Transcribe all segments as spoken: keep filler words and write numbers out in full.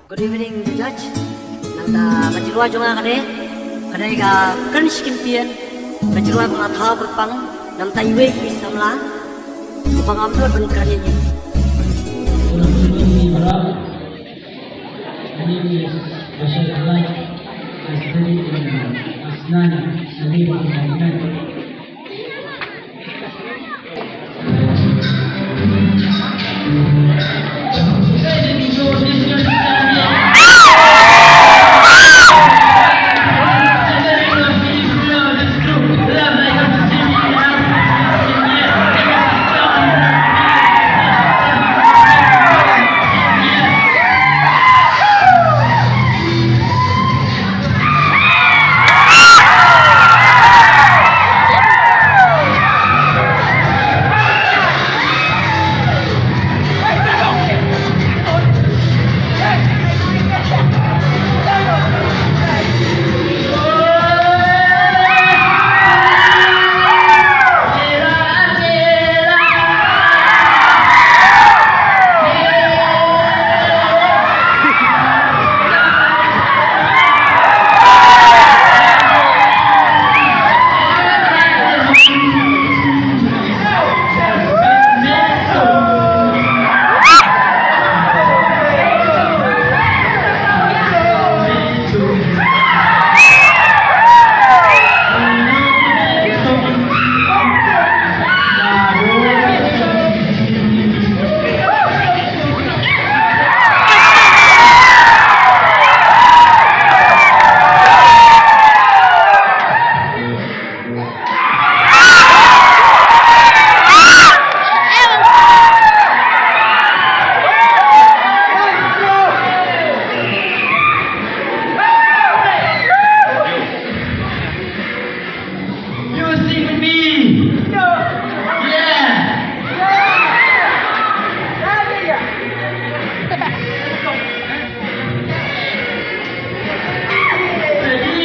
Good evening, judge. Nangta ka jingrwai jong nga ka dei, ka dei ka Kren Shisien Pien, ka jingrwai ba nga thaw kyrpang, nangta iwei i samla uba ngam nud ban kren ïa i. My name is Bashar Ahmad. I study in Asnani, Saliba Environment. You sing with me. Yeah. Ready.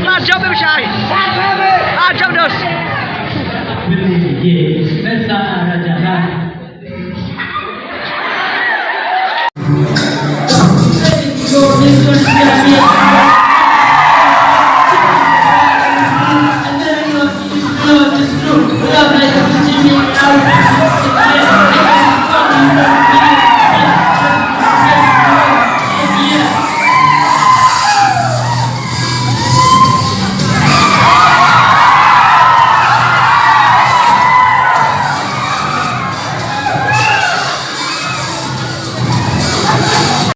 Last jump, Bishai. Last jump, dos.